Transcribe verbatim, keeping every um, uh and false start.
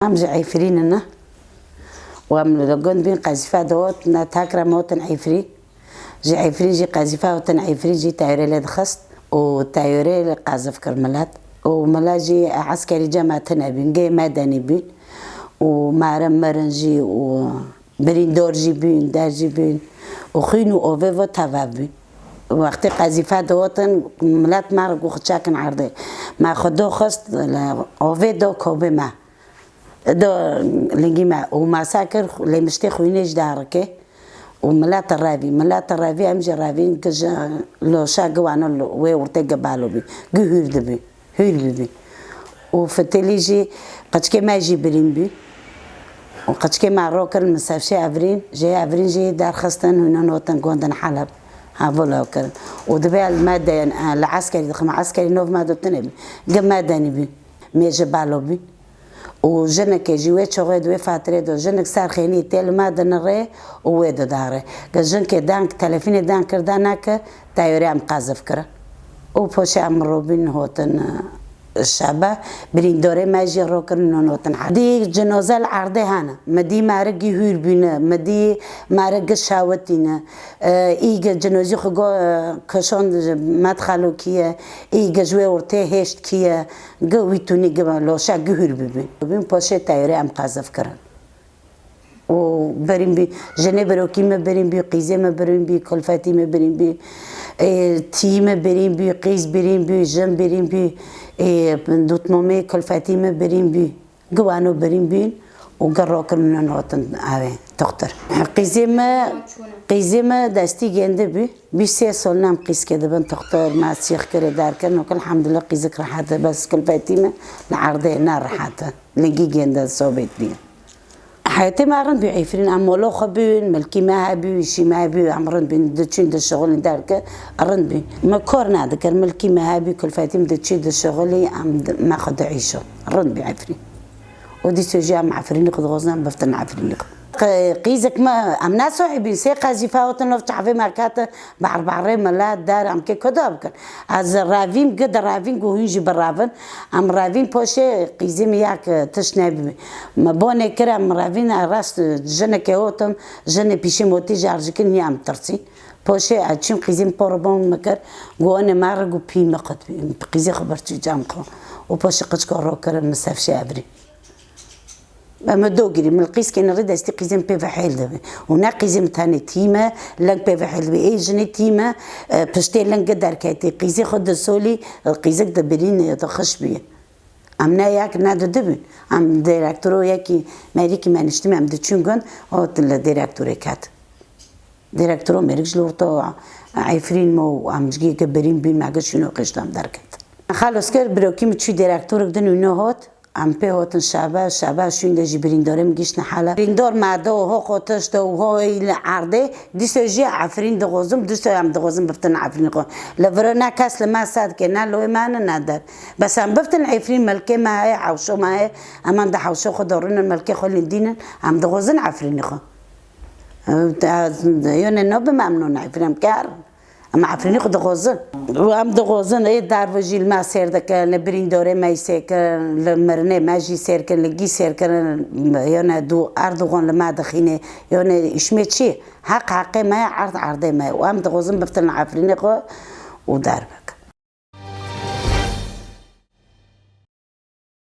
Em ji Efrîn ne. Û em li gund bîn qezîfa dihotin, takra me hotin Efrîn. Ji Efrîn jî qezîfa hotin Efrîn jî tayarê lê dixist. Û tayarê lê qazif kir milet. Û milet jî eskerî cema tune bîn, gê medenî bîn. Û mare mirin jî û birîndor jî bîn, der jî bîn. Û xwîn û ovê ve teva bîn. Wextê qezîfa dihotin, milet me re got, "Xwe çakin erdê." Me xwe do xist, li ovê do kobê me. Do lingî me û masa kir, lê miştê xwînê ji darikê û milet revî. Milet revî, em jî revîn, gi ji loşa gi wano lo-, wê ortê gi balo bî. Gi hûr dibî. Hûr bibî. Û fitilî jî qeçkê me jî birîn bî. Û qeçkê me ro kirin misafşê Evrîn, jê Evrîn jî derxistin, hûn notin gondin Heleb. Hevo law kirin. Û dibê li me de, li eskerî dixin, eskerî nov me do tune bî. Gi me denî bî. Mêje balo bî. Û jinekê jî wê çaxê di wê fatirê de jinik ser xênî tê li me dinirê û wê didare. Gi jinkê deng, telefînê deng kir, da neke, tayarê em qezif kirin. Û poşê em robîn hotin, e, şebe, birîndorê me jî ro kirin û notin. Dî cinoze li erdê hene. Mi dî mare gî hûr bîne, mi dî mare gi şawitîne. E, î gi cinozî xwe go, e, kişand, medxalo kî ye, î gi ji wê ortê hêşt kî ye, gi wî tunî gi loşa gi hûr bibîn. Bibîn poşê tayarê em qezif kirin. Û birîn bî, jinê birokî me birîn bî, qîzê me birîn bî, kulfetî me birîn bî, ê, tî me birîn bî, qîz birîn bî, jin birîn bî, ê, dûtmomê kulfetî me birîn bî. Gi wano birîn bîn û gi rokin min notin avê toxtir. Qîzê me, qîzê me destî gêndi bî. Bîst sê sol nam qîzkê dibin toxtir, me sîx kirê derkin, û elhamdulillah qîzik rehet e, bes kulfetî me li erdê ne rehet e. Lingî gêndi sobêt bî. Heyetê me rind bî Efrîn, em molo xwe bûn, milkî me hebû, îşî me hebû, em rind bîn, diçûn dişixulîn derke, rind bî. Me kor nadikir, milkî me hebû, kulfetî me diçû dişixulî, em di-, me xwe diîşo. Rind bî Efrîn. Û dîso jî em Efrînî xwe dixwazin, em biftin Efrînî xwe. Qe-, qîzik me, em ne sohîbîn, sê qezîfa hotin, nov çavê me kete, Barbarê milet der em kê ku da bikin. Ez revîm, gi direvîn, gu hûn jî birevin. Em revîn poşê qîzê min ya ki tişt nebî. Me bonê kir em revîn, ez rast jinekê hotim, jinê pîşê motî jarjikin niye em tirsîn. Poşê ez çûm qîzê min por bon min kir, gu onê me re gu pî min qut bî. Qîzê xwe birçî cem xwe. Û poşê qiçko ro kirin min sefşê evrî. Em do girî, min qîzkên rê destî qîzên pê ve hêl dibin. Û ne qîzê min tenê tî me, leng pê ve hêl dibin. Ê jinê tî me, e, piştê leng derketî. Qîzê xwe disolî, e, qîzik dibirîn, e, di xiş bî. Em ne yek, ne di dibin. Em direktoro yekî merîkî me niştî me, em diçûn gund, hot li direktorê ket. Direktoro mêrik ji li orta Efrîn me û em ji gê birîn bîn, me gi şûno qêştan derket. Xalos kir, birokî min çû direktorek din û nehot. Em pê hotin şebe, şebe şûnde jî birîndorê min giştine hele. Birîndor me de û ho qotiş de û ho li erdê, dîso jî Efrîn dixwazim, dîso em dixwazim biftin Efrîn xwe. Li viro ne kes li me sedkê, ne loyê me ne, ne der. Bes em biftin Efrîn, milkê me heye, hewşo me heye, em an de hewşo xwe dorînin, milkê xwe lindînin, em dixwazin Efrînê xwe. Yone no bi memnûn Efrîn, em ker. Em Efrînî xwe dixwazin. Û em dixwazin, ê derve jî li me sêr dikin, li birîndorê me jî sêr kirin, li mirinê me jî sêr kirin, li gî sêr kirin, yone du Erdogan li me dixîne, yone îşmê çi? Heq heqê me ye, erd erdê me ye. Û em dixwazin biftin li Efrînê xwe û derve.